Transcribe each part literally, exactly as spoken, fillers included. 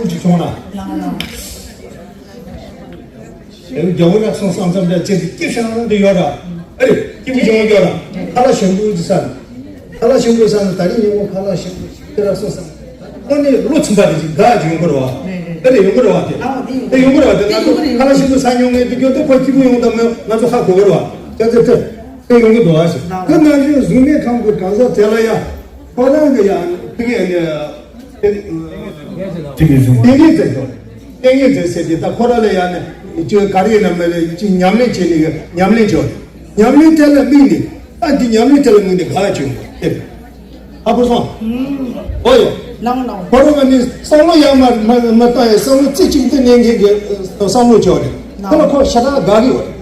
པོ་ཅིག་བྱུང་ན། ལགས་ལགས། རྒྱལ་བོ་རབ་གསུངས་སམ་ཙམ་འདྲ་ཅན་དེ་སྐྱིད་ཤང་དེ་ཡོད་ར། ཨེ་རེད། སྐྱིད་པོ་ཅིག་ཡོད་ར། ཁ་ལག་ཞིམ་པོ་ཅིག་ཟ་ན། ཁ་ལག་ཞིམ་པོ་ཟ་ན། ད་རིང་ཉིན་མོ་ཁ་ལག་ཞིམ་པོ་ཅིག་དེ་ར་གསུངས་སམ། ཁོ་ནི་ལོ་ཚུན་པ་དེ་ཅིག་དགའ་ཅིག་ཡོང་གི་རེད་བ། ཨེ་རེད། ཡོང་གི་རེད་བ། དེ་ང་ཚོ་ཁ་ལག་ཞིམ་པོ་ཟ་མྱོང་མེད་དུས་སྐྱོ་དུས་ཁོ་སྐྱིད་པོ་ཡོང་དང་མེད་ང་ཚོ་ཧ་གོ་གི་རེད་བ། ཅག་ཚོ་དེ་དེ་ཡོང་གི་འདུག་ཨ་ཞེས། དེ་ནང་བཞིན་གཟུགས་མེད་ཁམས་ཀྱི་གང་ཟག་དེ་ལ་ཡ། ཁོ་རང་གི་ཡང་ཕ་གི་ནས་ཏིང་ངེ་འཛིན། ཏིང་ངེ་འཛིན་དང་། ཏིང་ངེ་འཛིན་ཟེར་དེ་ད་ཁོ་རང་ལ་ཡང་ནས་ཅིག་ག་རེ་ཡིན་ན་མ་རེད། ཅིག་ཉམས་ལེན་བྱེད་ནས་ཉམས་ལེན་བྱོས། ཉམས་ལེན་དེ་ལ་དམིགས་ནས། ད་འདི་ཉམས་ལེན་དེ་ལ་དམིགས་ནས་ག་བྱོས་ཏེ། ཨ་ཁུ་སོང་། ཨོ་ཡ། ལང་ལང་། ཁོ་རང་ནི་བསམ་བློ་ཡང་མ་མ་མ་བཏང་ཡ། བསམ་བློ་རྩེ་གཅིག་ཏུ་གནས་མཁན་གྱི་བསམ་བློ་བྱོས་ནས། ཁོ་ལ་ཁོ་ཞེ་དྲག་དགའ་གི་ཡོད།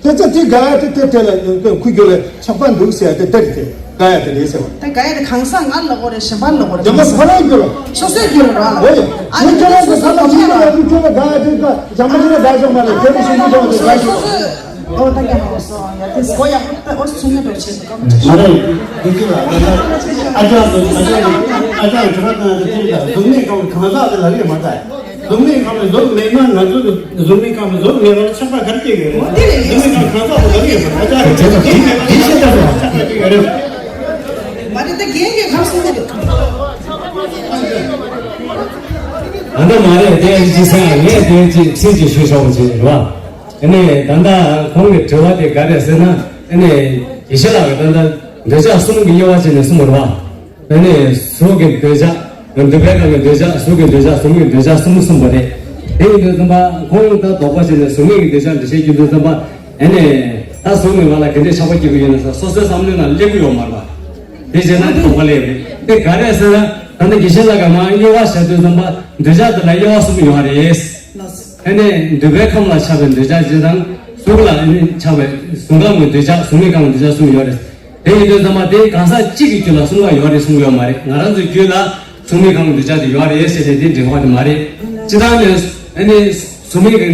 དེ་ཚེ་དེ་དགའ་ཡ་དེ་དེ་དེ་ལ་ཁུ་རྒྱུ་ལ་ཆགས་པ་འདུག་ཟེར་ཡ་དེ་དེ་རེད། དེ་དགའ་ཡ་དེ་རེད་ཟེར་བ། དེ་དགའ་ཡ་དེ་གང་ཟག་ང་ལ་གོ་རེད། གཞན་པ་ལ་གོ་རེད། རྒྱ་མ་ཁོ་རང་རྒྱུ་ལ། སོ་སོའི་རྒྱུ་ལ་ར་ལ། ཨོ་ཡ། ཨ་ནི་ཁྱོད་རང་གི་ས་ལ་ཅི་ལ་ཡ་ཁུ་ཁྱོད་ལ་དགའ་ཡ་དེ་དགའ། རྒྱ་མ་ཁྱོད་ལ་དགའ་ཞོག་མ་རེད། དེ་རེད། ཞིག་མི་འདྲ་བ་དེ་དགའ་ཞོག། ཨོ་ད་ཀྱང་ཨོ་སོ་ཡ་དེ་སྒོ་ཡག་པོ་ཨོ་སུ་ཚུགས་ནས་འགྲོ་ཆེད་དུ་ཀམ་ཆེ། མ་རེད། འདི་ཅི་ལ་ཨ་ཅག་ཨ་ཅག་ཨ་ཅག་གི་གྲྭ་པ་དང་དེ་ཅི་ལ་གཟུགས་མེད་ཁང་གང་ཟག་དེ་ལ་རེད་མ་ད། གཟུགས་མེད་ཁང་ལ་གཟུགས་མེད་ན་ང་ཚོ་གི་གཟུགས་མེད་ཁང་ལ་གཟུགས་མེད་པ་ལ་ཆགས་པ་ག་རེ་སྐྱེ་གི་རེད། གཟུགས་མེད་ཁང་གང་ཟག་དེ་ལ་རེད་མ་ད་ཨ་ཅག་གི་གཟུགས་མེད་ཁང་ཆགས་པ་ག་རེ་སྐྱེ་གི་རེད། མ་རེད་ད་རྒན་གྱིས་ག་རེ་གསུངས་ཀྱི་འདུག་ད་ལྟ་མ་རེད་དེ་ཨ་ཅི་ཟེར་ངས་དེ་ཅི་སེམས་ཀྱི་ཤོད་ཤོག་ཅེས་རེད་བ། ཨ་ནི་ད་ལྟ་ཁོང་གི་དྲི་བ་དེ་ག་རེ་ཟེར་ན། ཨ་ནི་དགེ་བཤེས་ལགས་ཀྱིས་ད་ལྟ་འདོད་ཆགས་གསུམ་གྱི་དབྱེ་བ་བྱས་ནས་གསུངས་པ་རེད་བ། ཨ་ནི་གཟུགས་ཀྱི་འདོད་ཆགས། འདོད་པའི་ཁམས་ཀྱི་འདོད་ཆགས། གཟུགས་ཀྱི་འདོད་ཆགས། གཟུགས་མེད་ཀྱི་འདོད་ཆགས་གསུམ་གསུངས་པ་རེད། དེ་ཡིན་དུས་ཙམ་པ་ཁོང་ད་དོགས་པ་བྱས་ནས་གཟུགས་མེད་ཀྱི་འདོད་ཆགས་འདྲི་བཤད་རྒྱུ་དུས་ཙམ་པ། ཨ་ནི་ད་གཟུགས་མེད་པ་ལ་ག་འདྲས་ཆགས་པ་སྐྱེ་གི་ཡོད་ན་ཟེར་སོ་སོའི་བསམ་བློའི་ནང་སླེབས་ཀྱི་ཡོད་མ་རེད་པ། དེ་བྱས་ན་དོགས་པ་སླེབས་རེད། དེ་ག་རེ་ཟེར་ན་ད་ནི་དགེ་བཤེས་ལགས་ཀྱིས་མར་དབྱེ་བ་བྱས་དུས་ཙམ་པ་འདོད་ཆགས་དེ་ལ་དབྱེ་བ་གསུམ་ཡོད་རེད། ཨ་ནི་འདོད་པའི་ཁམས་ལ་ཆགས་པའི་འདོད་ཆགས་གཅིག་དང་། གཟུགས་ལ་ཨ་ནི་ཆགས་པའི་གཟུགས་ཁམས་ཀྱི་འདོད་ཆགས། གཟུགས་མེད་ཁམས་ཀྱི་འདོད་ཆགས་གསུམ་ཡོད་རེད། དེ་ཡིན་དུས་ཙམ་པ་དེ་གང་ཟག་གཅིག་གི་རྒྱུད་ལ་གསུམ་ཀ་ཡོད་རེད་གསུངས་ཡོད་མ་རེད། ང་རང་ཚོའི་རྒྱུད་ལ་གཟུགས་མེད་ཁམས་ཀྱི་འདོད་ཆགས་དེ་ཡོད་རེད་ཟེར་ཏེ་དེ་འགྲེལ་བ་དེ་མ་རེད། སྤྱིར་བཏང་ནས་ཨ་ནི་གཟུགས་མེད་ཀྱི་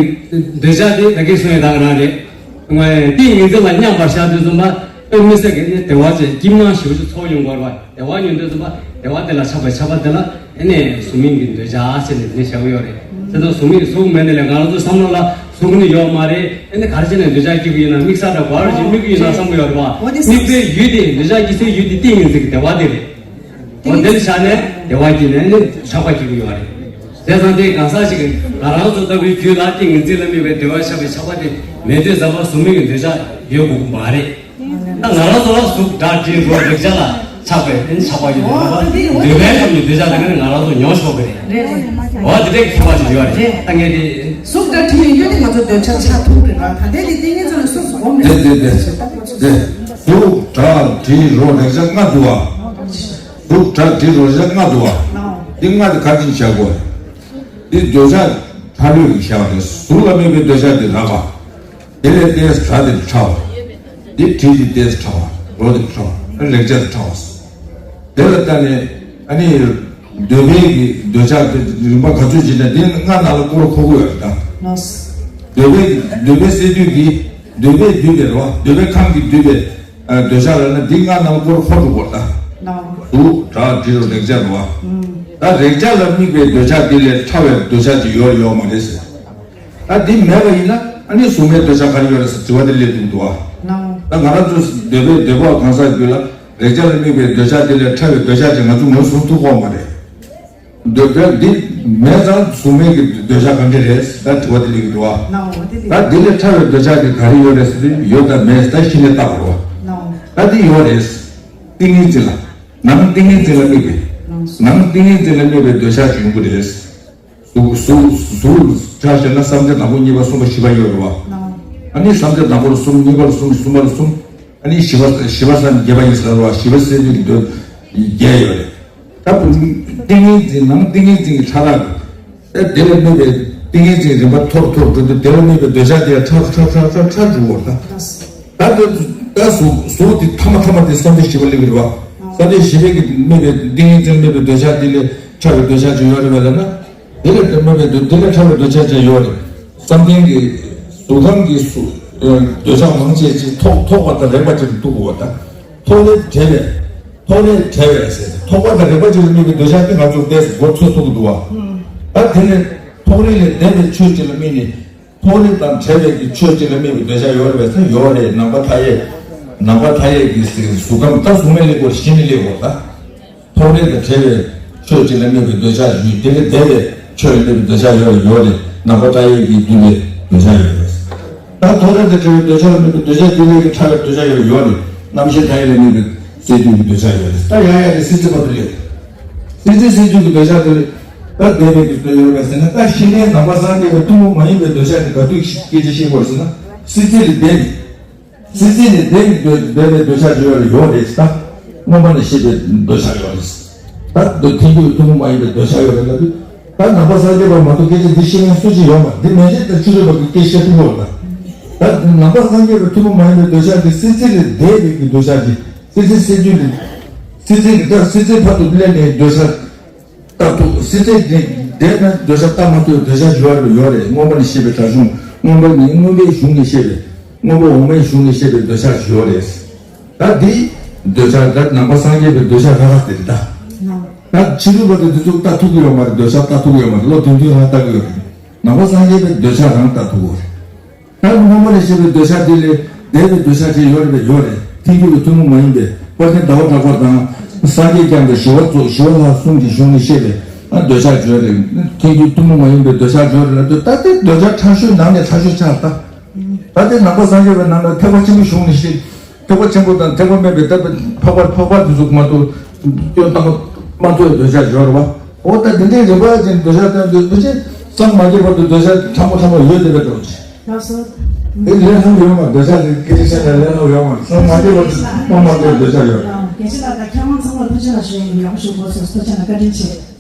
འདོད་ཆགས་དེ་ད་གིན་གསུངས་ཡོད་ད་ག་རང་རེད། ཏིང་ངེ་འཛིན་ལ་མཉམ་པར་བཞག་དུས་ཙམ་པ་དཔེ་མི་སྲིད་ཀྱི་ཨ་ནི་བདེ་བ་ཅན་སྐྱིད་སྣང་ཞེ་པོ་ཅིག་ཚོར་ཡོང་གི་ཡོད་རེད་བ། བདེ་བ་མྱོང་དུས་ཙམ་པ་བདེ་བ་དེ་ལ་ཆགས་པའི་ཆགས་པ་དེ་ལ་ཨ་ནི་གཟུགས་མེད་ཀྱི་འདོད་ཆགས་ཟེར་ནས་དེ་བཞག་གི་ཡོད་རེད། དེ་ལྟར་གཟུགས་མེད་གཟུགས་མེད་ནི་ལས་ང་རང་ཚོའི་བསམ་བློ་ལ་གཟུགས་ནི་ཡོད་མ་རེད། ཨ་ནི་ག་རེ་བྱས་ནས་འདོད་ཆགས་སྐྱེ་གི་ཡིན་ན། དམིགས་བསལ་དང་ག་རེ་བྱས་དམིགས་ཀྱི་ཡིན་ན་བསམ་གི་ཡོད་རེད་བ། དམིགས་པའི་ཡུལ་དེ་འདོད་ཆགས་སྐྱེ་སའི་ཡུལ་དེ་ཏིང་ངེ་འཛིན་གྱི་བདེ་བ་དེ་རེད། འོ་དེ་ལ་བཞག་ནས་བདེ་བ་སྐྱེས་ནས་ཨ་ནི་ཆགས་པ་སྐྱེ་གི་ཡོད་རེད། བྱས་ཙང་དེ་གང་ཟག་ཞིག་གིས་ང་རང་ཚོ་ལྟ་བུའི་རྒྱུད་ལ་ཏིང་ངེ་འཛིན་ལ་དམིགས་པའི་འདོད་པ་ཆགས་པའི་ཆགས་པ་དེ་མེད་དུས་ཙམ་པ་གཟུགས་མེད་ཀྱི་འདོད་ཆགས་ཡོད་དགོས་ཀྱི་མ་རེད། ད་ང་རང་ཚོ་ལ་གཟུགས་སྒྲ་དྲི་རོ་རེག་བྱ་ལ་ཆགས་པའི་ཨ་ནི་ཆགས་པ་ཡོད་དུས་ཙམ་པ་འདོད་པའི་ཁམས་ཀྱི་འདོད་ཆགས་དེ་ང་རང་ཚོ་མྱོང་ཆོག་གི་རེད། འོ་དེ་འདྲའི་ཁྱད་པར་ཞིག་ཡོད་རེད། ད་ངས་དེ། གཟུགས་སྒྲ་དྲི་ཡོད་དེ་ང་ཚོ་འདོད་ཆགས་ཆགས་ཐུབ་རེད་ལ། ད་ལྟའི་དེ་ཏིང་ངེ་འཛིན་ལ་གཟུགས་སུ་སྒོམ་རེད། དེ་དེ་དེ་དེ་གཟུགས་སྒྲ་དྲི་རོ་རེག་བྱ་ལྔ་འདུག་བ། གཟུགས་སྒྲ་དྲི་རོ་རེག་བྱ་ལྔ་འདུག་བ། འདི་ལྔ་དེ་ག་ཅིག་བྱ་དགོས། འདི་འདོད་ཆགས་ཕྲ་ལོས་ཀྱི་བྱ་བ་རེད། གཟུགས་ལ་དམིགས་པའི་འདོད་ཆགས་དེ་རགས་པ། དེ་ལས་ཏེས་སྒྲ་དེ་ཕྲ་བ། དེ་དྲི་དེ་ཏེས་ཕྲ་བ། རོ་དེ་ཕྲ་བ། རེག་བྱ་དེ་ཕྲ་བ། དེ་ལ་ལྟ་ནས་ཨ་ནི་འདོད་པའི་གི་འདོད་ཆགས་དེ་རིམ་པ་ག་ཚོད་ཅིག་ན་དེ་ལྔ་ནང་ལ་སྐོར་འཁོར་གི་ཡོད་ད། འདོད་པའི་འདོད་པའི་སས་བསྡུས་ཀྱི་འདོད་པས་བསྡུས་པའི་རོ། འདོད་པའི་ཁམས་ཀྱིས་བསྡུས་པའི་འདོད་ཆགས་ལ་ན་འདི་ལྔ་ནང་ལ་སྐོར་འཁོར་འགྲོ་གི་ཡོད་ད། གཟུགས་སྒྲ་དྲི་རོ་རེག་བྱ་རོ། ད་རེག་བྱ་ལ་དམིགས་པའི་འདོད་ཆགས་དེ་ལས་ཕྲ་བའི་འདོད་ཆགས་ཅིག་ཡོད་ཡོད་མ་རེད་ཟེར། ད་འདི་མེད་པ་ཡིན་ན་ཨ་ནི་གཟུགས་མེད་འདོད་ཆགས་ག་རེ་ཡོད་རེད་ཟེར་དྲི་བ་དེ་སླེབས་ཐུབ་འདུག་ཨ། ད་ང་རང་ཚོ་འདོད་པའི་འདོད་པ་གང་ཟག་རྒྱུད་ལ་རེག་བྱ་ལ་དམིགས་པའི་འདོད་ཆགས་དེ་ལས་ཕྲ་བའི་འདོད་ཆགས་ཅིག་ང་ཚོ་ངོས་བཟུང་ཐུབ་ཀྱི་ཡོད་མ་རེད། འདོད་འདོད་འདི་མེད་ཙང་གཟུགས་མེད་ཀྱི་འདོད་ཆགས་གང་འདྲ་རེད་ཟེར་ད་དྲི་བ་དེ་སླེབས་འདུག་ཨ། ད་འདི་ལས་ཕྲ་བའི་འདོད་ཆགས་དེ་ག་རེ་ཡོད་རེད་ཟེར་ཡོད་དང་མེད་ཟེར་ད་གཞི་ནས་བལྟ་དགོས་རེད་བ། ད་འདི་ཡོད་རེད། ཏིང་ངེ་འཛིན་ལ། ནང་ཏིང་ངེ་འཛིན་ལ་དམིགས་པའི། ནང་ཏིང་ངེ་འཛིན་ལ་དམིགས་པའི་འདོད་ཆགས་ཅིག་ཡོང་གི་རེད། གཟུགས་གཟུགས་གཟུགས་ཆ་བཞག་ན་བསམ་གཏན་དང་པོ་གཉིས་པ་གསུམ་པ་བཞི་པ་ཡོད་རེད་བ། ཨ་ནི་བསམ་གཏན་དང་པོ་ལ་གསུམ། གཉིས་པ་ལ་གསུམ། གསུམ་པ་ལ་གསུམ། ཨ་ནི་བཞི་པ་བཞི་པ་ས་ནི་བརྒྱད་པ་ཡིན་ཟེར་བ། བཞི་པ་སས་བསྡུས་ཀྱི་འདོད་བརྒྱད་ཡོད་རེད། ད་བུ་ཏིང་ངེ་འཛིན་ནང་ཏིང་ངེ་འཛིན་གྱི་ཕྲ་རགས་ཀྱི། ཨེ་དེ་ལ་དམིགས་པའི་ཏིང་ངེ་འཛིན་རིམ་པ་མཐོ་རུ་མཐོ་རུ་འགྲོ་དུས་དེ་ལ་དམིགས་པའི་འདོད་ཆགས་དེ་ཕྲ་ཕྲ་ཕྲ་ཕྲ་ཕྲ་འགྲོ་བར་ད། ད་དེ་ད་གཟུགས་གཟུགས་དེ་ཐ་མ་ཐ་མ་དེ་བསམ་གཏན་བཞི་པ་སླེབས་ཀྱི་རེད་བ། བསམ་གཏན་བཞི་པའི་གི་དམིགས་པའི་ཏིང་ངེ་འཛིན་དམིགས་པའི་འདོད་ཆགས་དེ་ལས་ཕྲ་བའི་འདོད་ཆགས་ཅིག་ཡོད་རེད་བས་ལབ་ན། དེ་ལས་དེ་དམིགས་པའི་འདོད་དེ་ལས་ཕྲ་བའི་འདོད་ཆགས་ཅིག་ཡོད་རེད། བསམ་གཏན་གྱི་གཟུགས་ཁམས་ཀྱི་གཟུགས་འདོད་ཆགས་མང་ཆེ་ཅིག་ཐོགས་ཐོགས་པ་དང་རེག་པ་ཅིག་ཏུ་གཏུགས་དགོས་པ་དང་། ཐོགས་རེག་བྲལ་བའི་ཐོགས་རེག་བྲལ་བའི་ཟེར་ཐོགས་པ་དང་རེག་པ་ཅིག་ལ་དམིགས་པའི་འདོད་ཆགས་དེ་ང་ཚོ་བལྟས་སུ་མགོ་ཚོད་ཐུག་གི་འདུག་བ། ད་དེ་ནས་ཐོགས་རེག་ལས་འདས་པའི་ཆོས་ཅིག་ལ་དམིགས་ནས། ཐོགས་རེག་དང་བྲལ་བའི་གི་ཆོས་ཅིག་ལ་དམིགས་པའི་འདོད་ཆགས་ཡོད་རེད་པས་ཟེར་ཡོད་རེད། ནམ་མཁའ་མཐའ་ཡས། ནམ་མཁའ་མཐའ་ཡས་ཀྱི་གཟུགས་ཁམས་ད་གཟུགས་མེད་ལས་སྐོར་གཞི་ནས་སླེབས་དགོས་ད། ཐོགས་རེག་དང་བྲལ་བའི་ཆོས་ཅིག་ལ་དམིགས་པའི་འདོད་ཆགས་ཞུས། དེ་ལས་འདས་པའི་ཆོས་ལ་དམིགས་པའི་འདོད་ཆགས་ཡོད་རེད། ཡོད་རེད། ནམ་མཁའ་མཐའ་ཡས་ཀྱིས་བསྡུས་པའི་འདོད་ཆགས་ཡོད་རེད། ད་ཐོགས་རེག་དང་བྲལ་བའི་འདོད་ཆགས་ལ་དམིགས་པའི་འདོད་ཆགས་དེ་ལས་ཀྱི་ཕྲ་བའི་འདོད་ཆགས་ཡོད་རེད། ཡོད་རེད། རྣམ་ཤེས་མཐའ་ཡས་ལ་དམིགས་པའི་སས་བསྡུས་ཀྱི་འདོད་ཆགས་ཡོད་རེད། ད་ཡང་ཡང་དེ་སྲིད་རྩེ་བར་དུ་སླེབས། སྲིད་རྩེ་སས་བསྡུས་ཀྱི་འདོད་ཆགས་དེ་ད་འདས་པའི་གི་སྟོད་ཡོད་པས་ཟེར་ན། ད་ཤི་ནས་ནང་པ་སངས་རྒྱས་པའི་ཐུན་མོང་མ་ཡིན་པའི་འདོད་ཆགས་དེ་ག་དུས་སྐད་ཆ་བཤད་དགོས་ཟེར་ན། སྲིད་རྩེ་ལས་འདས་པའི། སྲིད་རྩེ་ནས་འདས་པའི་འདོད་འདས་པའི་འདོད་ཆགས་ཅིག་ཡོད་རེད། ཡོད་རེད་ད། མངོན་པ་ནས་ཤེས་པའི་འདོད་ཆགས་ཡོད་རེད། ད་འདོད་ཐེག་པའི་ཐུན་མོང་མ་ཡིན་པའི་འདོད་ཆགས་ཡོད་རེད་ལབ་དུས། ད་ནང་པ་སངས་རྒྱས་པ་མ་གཏོགས་སྐད་ཆ་འདི་ཤེས་མཁན་སུ་ཅིག་ཡོད་མ་རེད། འདི་མན་ཆད་ད་ཆོས་རིག་པ་གི་སྐད་ཆ་ཐུན་མོང་རེད་ད། ད་ནང་པ་སངས་རྒྱས་པའི་ཐུན་མོང་མ་ཡིན་པའི་འདོད་ཆགས་འདི་སྲིད་རྩེ་ལས་འདས་པའི་གི་འདོད་ཆགས་ཀྱི་སྲིད་རྩེ་སས་བསྡུས་ལས། སྲིད་རྩེ་ལས་ད་སྲིད་རྩེ་ཕར་དུ་སླེབས་ནས་འདོད་ཆགས་བརྟག་ཐུབ། སྲིད་རྩེ་འདས་ན་འདོད་ཆགས་བརྟག་མ་ཐུབ་པའི་འདོད་ཆགས་ཅིག་ཡོད་རེད། ཡོད་རེད། མངོན་པ་ནས་ཤེས་པའི་དགྲ་གཞུང་། མངོན་པ་ནི་མངོན་པའི་གཞུང་ནས་ཤེས་པའི། སྔོན་པོ་འོག་མའི་གཞུང་ནས་བཤད་པའི་འདོད་ཆགས་ཞིག་ཡོད་རེད། ད་འདི་འདོད་ཆགས་ད་ནང་པ་སངས་རྒྱས་པའི་འདོད་ཆགས་ར་ར་དེ་རེད་ད། ད་ཕྱི་རོལ་པ་དེ་དེ་ཚོ་ལྟ་ཐུབ་ཀྱི་ཡོད་མ་རེད། འདོད་ཆགས་ལྟ་ཐུབ་ཀྱི་ཡོད་མ་རེད། བློ་དོན་མཐུན་རང་ལྟ་གི་ཡོད་རེད། ནང་པ་སངས་རྒྱས་པའི་འདོད་ཆགས་རང་ལྟ་ཐུབ་ཀྱི་ཡོད་རེད། ད་སྔོན་མ་ནས་བཤད་པའི་འདོད་ཆགས་དེ་ལས་འདས་པའི་འདོད་ཆགས་ཅིག་ཡོད་རེད་པས། ཡོད་རེད། ཐལ་འགྱུར་བའི་ཐུན་མོང་མ་ཡིན་པའི་དཔལ་ལྡན་ཟླ་བ་གྲགས་པ་དང་། སངས་རྒྱས་བསྐྱངས་པའི་ཞི་བ་རྫོགས་ཞི་བ་ལྷ་གསུམ་གྱི་གཞུང་ནས་བཤད་པའི་ཨ་འདོད་ཆགས་ཡོད་རེད། ཐལ་འགྱུར་ཐུན་མོང་མ་ཡིན་པའི་འདོད་ཆགས་ཡོད་རེད་ལབ་དུས། ད་དེ་འདོད་ཆགས་ཕྲ་ཤོས་ནང་ནས་ཕྲ་ཤོས་ཆགས་ད། ད་དེ་ནང་པ་སངས་རྒྱས་པའི་ནང་ལ་ཐེག་པ་ཆེན་པོའི་གཞུང་ནས་བཤད། ཐེག་པ་ཆེན་པོ་དང་ཐེག་པ་དམན་པའི་ད་འཕགས་པ་འཕགས་པ་དེ་ཚོ་མ་གཏོགས་སྐྱོན་བཏང་མ་ཚོད་འདོད་ཆགས་ཡོད་རེད་བ། འོ་ད་དེ་འདྲའི་རིམ་པ་ཅན་འདོད་ཆགས་བཏང་དུས་དེ་ཕྱིན་སངས་མ་རྒྱས་བར་དུ་འདོད་ཆགས་ཕྲ་མོ་ཕྲ་མོ་ཡོད་དེ་བས་འགྲོ་ཆེ། ལགས་སོ། དེ་ལས་སླ་པོ་ཡོད་མ་རེད། འདོད་ཆགས་དེ་སྐད་ཆ་བཤད་ན་ལས་སླ་པོ་ཡོད་མ་རེད། སངས་མ་རྒྱས་བར་དུ་སྤང་མ་དགོས་འདོད་ཆགས་ཡོད་རེད། རྒྱལ་སྲས་ལགས་དང་མཁས་དབང་ཚང་མར་ཐུགས་རྗེ་ལ་ཞུ་ཡ་ཡིན། ཡག་པོ་ཞུ་དགོས་སོ། ཐུགས་རྗེ་ཆེ་གནང་། བཀའ་དྲིན་ཆེ།